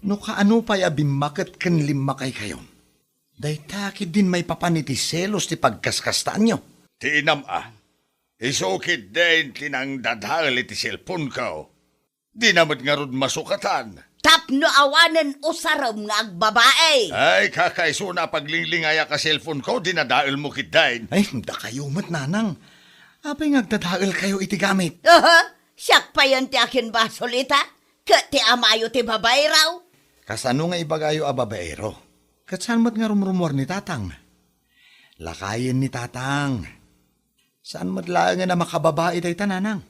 no kaano pay a bimmaket ken limmakay kayon? Dayta ketdin maipapan iti selos ti pagkaskastaanyo. Ti inam a, isu ketdin ti nangdadael iti cellphone-ko. Dina met ngarud masukatan. Tapno awanen usarem nga agbabae. Ay, kakaisuna a paglinglingayak a cellphone-ko, dinadaelmo ketdin. Ay, dakayo met, Nanang. Apay nga agdadaelkayo iti gamit? Aha, siak payen ti akinbasol ita, ket ti amayo ti babaeraw. Kasano nga ibagayo a babaero? Ket saan met nga rumrumuar ni Tatang? Lakayen ni Tatang. Saan met laengen a makababae dayta, Nanang?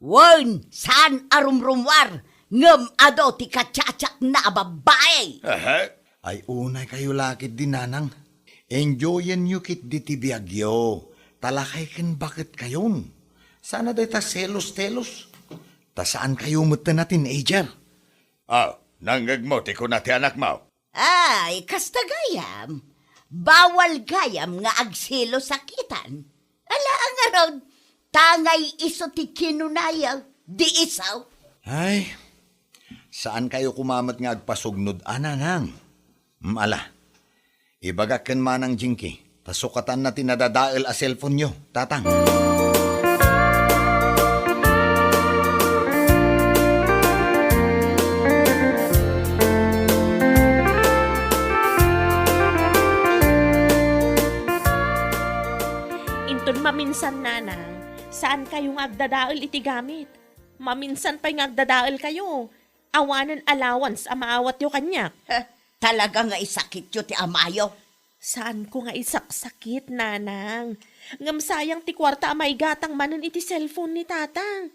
Wen, saan a rumrumuar, ngem adu ti kachachaakna a babae. Aha. Ay, unay kayo la ketdin, Nanang. Enjoyenyo ketdi ti biagyo, ta lakay ken baketkayon. Sana dayta selos-telos. Ta saan kayo metten a teenager. Ah, nangngegmo ti kuna ti anakmo? Ay, kasta gayam. Bawal gayam nga agselos a kitan. Ala, ngarud, tangay isu ti kinunaya, di isu. Ay, saan kayo koma met nga agpasugnod a, Nanang? Mm, ala, ibagak ken Manang Jinky, ta sukatanna ti nadadael a cellphone-yo, Tatang. Inton maminsan, Nanang, saan kayo nga agdadael iti gamit. Maminsan pay nga agdadael kayo. Awanen allowance a maawatyo kaniak. Heh, talaga nga isakityo ti amayo. Saanko nga isaksakit, Nanang. Ngem sayang ti kuarta a maigatang manen iti cellphone ni Tatang.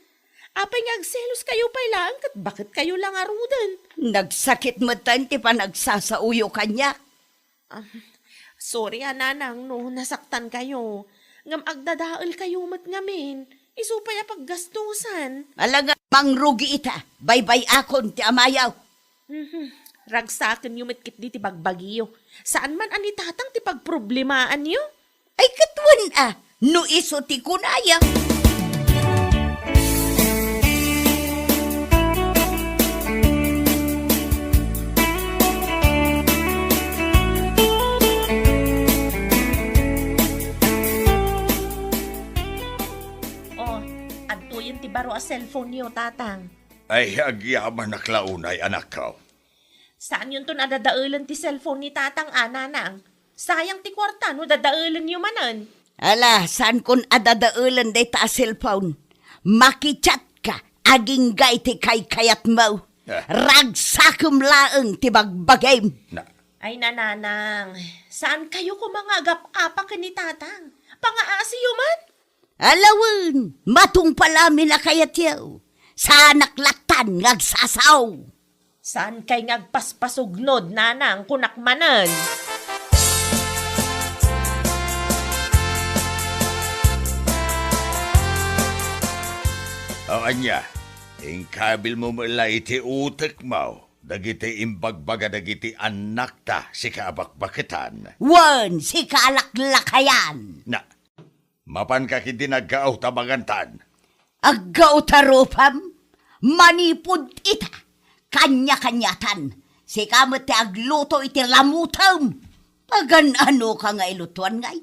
Apay nga agselos kayo pay laeng ket baketkayo la ngaruden? Nagsakit metten ti panagsasaoyo kaniak. Ah, sorry a, Nanang, no nasaktan kayo. Ngem agdadael kayo met ngamin. Isu pay a paggastusan. Ala nga, mangrugi ita. Baybay-akon ti amayo. Mhm. Ragsakenyo met ketdi ti bagbagiyo. Saan man a ni Tatang ti pagproblemaanyo? Ay, ket wen a, no isu ti kunaya. Oh, adtoyen ti baro a cellphone-yo, Tatang. Ay, agyamanak la unay, anakko. Saanyonton a dadaelen ti cellphone ni Tatang a, Nanang. Sayang ti kuarta no dadaelenyo manen. Ala, saankon a dadaelen dayta a cellphone. Makichat ka, agingga iti kaykayatmo. Ah. Ragsakem laeng ti bagbagim. Na- Ay, Nanang, saan kayo koma nga agap-apa ken ni Tatang? Pangaasiyo man? Ala wen, matungpal amin a kayatyo. Saanak lattan nga agsasao. Saankay nga agpaspasugnod, Nanang, kunak manen. O ania, inkabilmo met la iti utekmo dagiti imbagbaga dagiti annakta, sika a bakbaketan. Wen, sika a laklakayan. Na, Mapanka ketdin aggaw ta magantan. Aggaw ta rupam, manipud ita, kanya-kaniatan, sika met ti agluto iti ramutem. Pagan-anoka nga ilutuan ngay?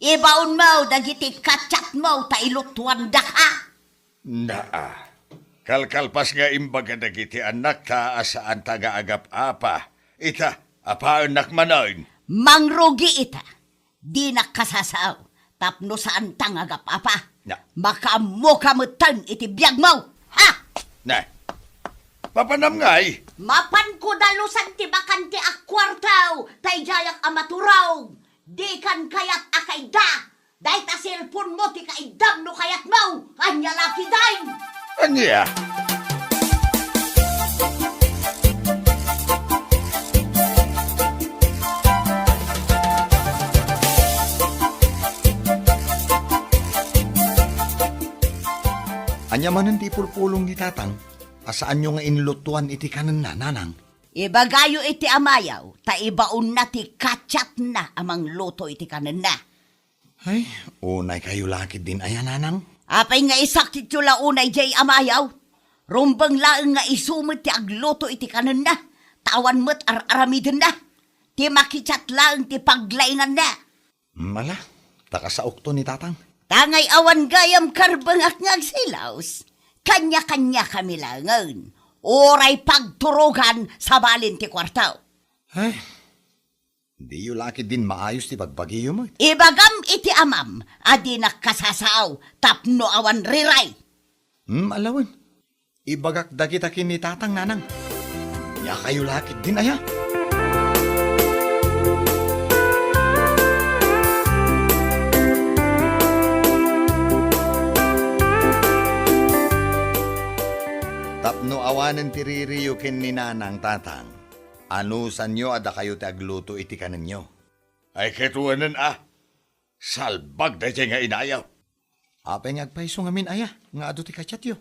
Ibaonmo dagiti kachatmo ta ilutuandaka. Naa. Kalkalpas nga imbaga dagiti annakta a saanta nga agap-apa. Ita, apaennak manen. Mangrugi ita. Dinak kasasao tapno saanta nga agap-apa. Na. Makaammoka metten iti biagmo. Ha? Na. Mapanam ngay? Mapanko dalusan ti bakante a kuarto, ta idiayak a maturog. Dikan kayat a kaidda. Dayta cellphone mo ti kaiddam no kayatmo. Ania la ketdin? Ania? Ania manen ti ipulpulong ni Tatang a saanyo nga inlutoan iti kanenna, Nanang? Ibagayo iti amayo, ta ibaonna ti kachatna a mangluto iti kanenna. Ay, unay kayo lakit din aya, Nanang? Apay nga isakityo la unay jay amayo? Rumbeng laeng nga isu met ti agluto iti kanenna, ta awan met ar-aramidenna. Ti makichat laeng ti paglainganna. Mm, ala, ta kasaokto ni Tatang. Tangay awan gayam karbengak nga agsilaos. Kanya-kanya kami laengen. Uray pagturogan sabalen ti kuarto. Ay, diyo lakit din maayos ti bagbagiyo met. Ibagam iti amam a dinak kasasao tapno awan riray. Hmm, alawen. Ibagak dagita ken ni Tatang, Nanang. Ania kayo lakit din aya? Tapno awanen ti ririyo ken ni Nanang, Tatang, anusanyo a dakayo ti agluto iti kanenyo? Ay, ket wen a, salbag daydiay nga inayo. Apay nga agpayso ngamin aya nga adu ti kachatyo?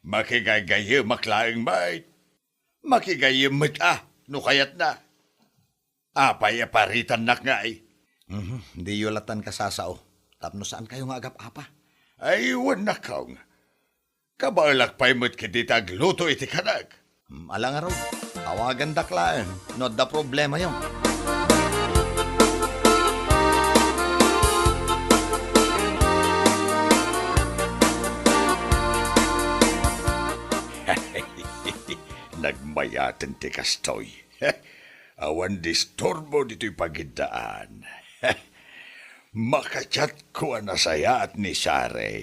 Makigaygayemak laeng met. Makigayyem met a, no kayatna. Apay a paritannak ngay? Mhm, diyo latan kasasao, tapno saan kayo nga agap-apa. Ay, wen a, Kong. Kabaelak pay met ketdi ti agluto iti kanek. Mm, ala ngarud, awagandak laeng no adda problemayo. Nagmayaten ti kastoy. Awan disturbo ditoy pagiddaan. Makachatko a nasayaat ni Sare.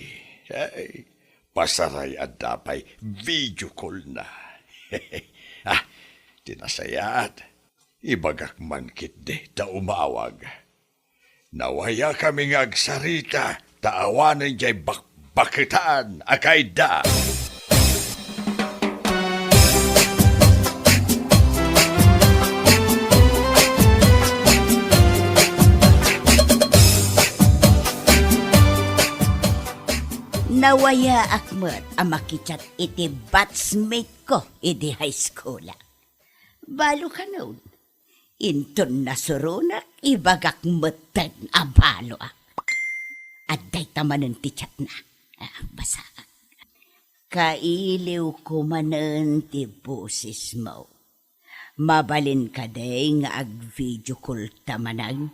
Ay, pasaray adda pay video call-na. Ah, ti nasayaat, ibagak man ketdi ta umawag. Nawayakami nga agsarita ta awanen jay bakbaketan a kaidda. Nawayaak met a makichat iti batchmate ko idi high school. Balo kano, inton nasuronak, ibagak metten a baloak. Adda ita manen ti chatna. Ah, basaak. Kailiwko manen ti bosesmo. Mabalin kadi nga ag-video call ta manen?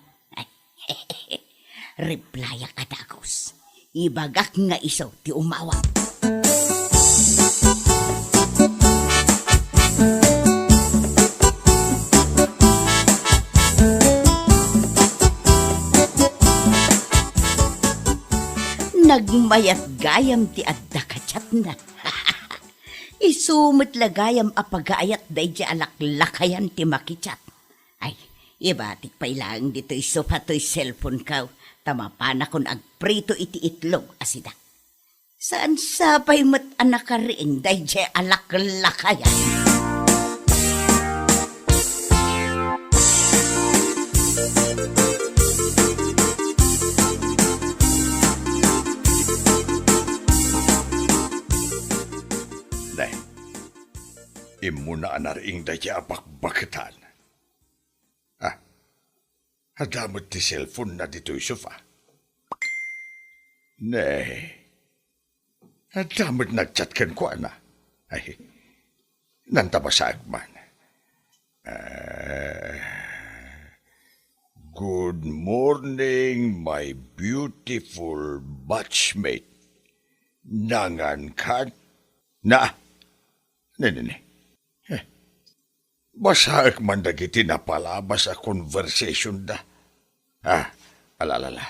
Replyayak a dagus. Ibagak nga isu ti umawag. Nagmayat gayam ti adda kachatna. Isu met la gayam a pagaayat daydi a laklakayan ti makichat. Ay, ibatik pay laeng ditoy sofa toy cellphone-ko, ta mapanakon agprito iti itlog a sida. Saan sa pay met a nakariing daydi a laklakayan? Nay, immuna a nariing daydi a bakbaketan. Ah, adda met ti cellphone-na ditoy sofa. Ne, adda met nagchat kenkuana. Ay, nanta basaek man. Ah, "Good morning, my beautiful batchmate. Nangan kan?" Na, ne, ne, ne. Eh, basaek man dagiti napalabas a conversation-da. Ah, ala, ala, ala.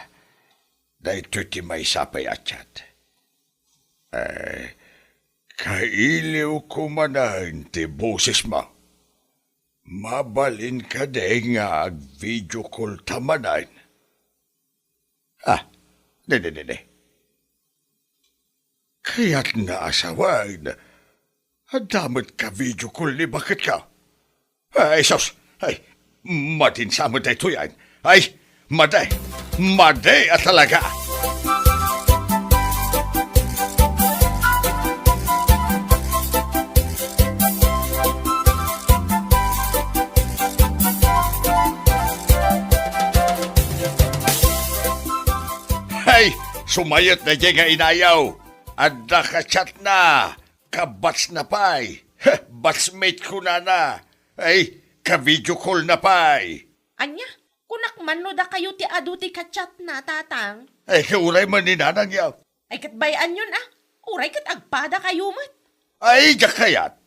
Daytoy ti maysa pay a chat. Eh, kailiwko manen ti bosesmo. Mabalin kadi nga ag-video call ta manen? Ah, didi, didi. Kayatna a sawen, adda met ka-video call ni baketko. Ay, sus! Ay, madin sa met daytoy, ay! Ay, madi! Madi a talaga! Ay, sumayot daydiay nga inayo! Adda ka-chatna! Ka-batchna pay. Heh, batchmate ko nana. Ay, ka-video call na pay. Ania? Kunak man no dakayo ti adu ti ka-chatna, Tatang. Ay, kauray man ni nanangyo. Ay, ket bay-anyon, a. Uray ket agpadakayo met. Ay, diak kayat.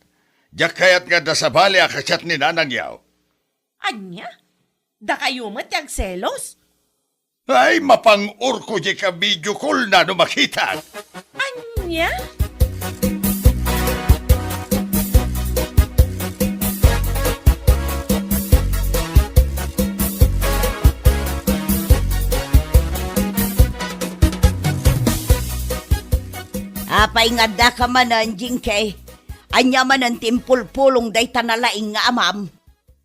Diak kayat nga adda sabali a ka-chat ni nanangyo. Ania? Dakayo met ti agselos? Ay, mapang-orko diay ka-video call na no makitak. Ania? Apay nga adda ka manen, Jinky? Ania manen ti impulpulong dayta nalaing nga amam?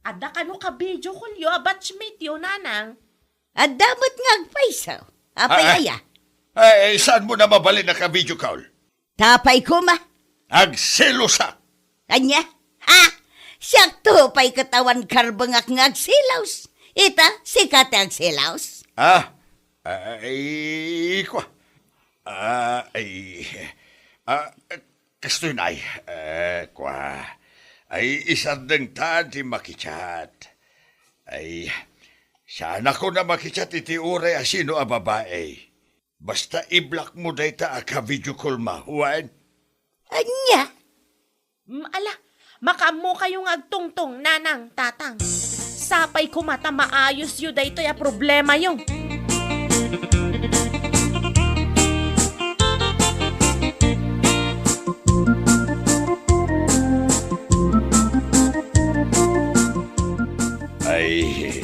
Adda kano ka-video call yo a batchmate yo, Nanang? Adda met nga agpayso. Apay Ah, ah. aya? Ay, saanmo na mabalin a ka-video call? Tapay koma. Agselosak. Ania? Ha? Siakto pay ket awan karbengak nga agselos. Ita, sika ti agselos? Ah, ay, kua. Ah, ay, ah, kastoy na, ay, eh, kua. Ay, isardengtan ti makichat. Ay, saanakon a makichat iti uray a sino a babai. Basta i-block mo dayta a ka-video call mo, wen? Ania? Mm, ala, makaammokayo nga agtungtong, Nanang, Tatang. Sapay koma ta maayosyo daytoy a problemayo. Ay,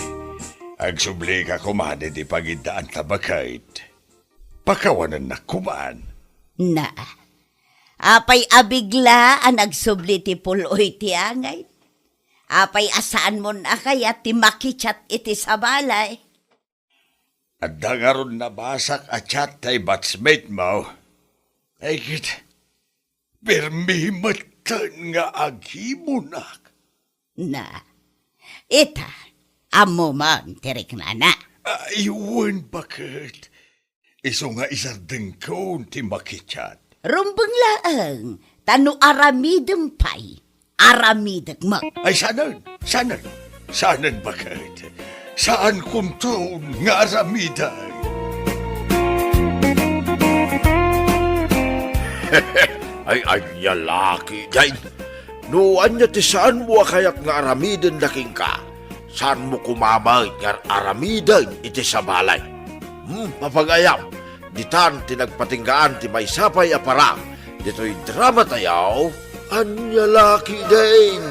agsubli ka koma iti pangiddaan ta baket. Pakawanennak koma. Na, apay a bigla a nagsubli ti pul-oy ti angay? Apay a saanmon a kayat ti makichat iti sabali? Adda ngarud nabasak a chat ti batchmate mo. Ay, ket, permi metten nga agimunak. Na, ita, ammo man ti riknana. Ay, wen, baket. Isu nga isardengkon ti makichat. Rumbeng laeng, ta no aramidem pay, aramidek met. Ay, saanen, saanen, saanen, baket. Saankonton nga aramiden. Ay, ania la ketdin? No ania ti saanmo a kayat nga aramiden da kenka, saanmo koma met nga aramiden iti sabali. Hmm, mapagayam, ditan ti nagpatinggaan ti maysa pay a parang ditoy drama tayo, Ania la ketdin?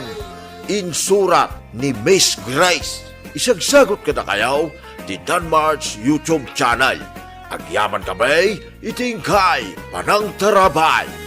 Insurat ni Miss Grace. Isagsagut kadakayo ti Danmart's YouTube channel. Agyaman kami iti inkay panangtarabay.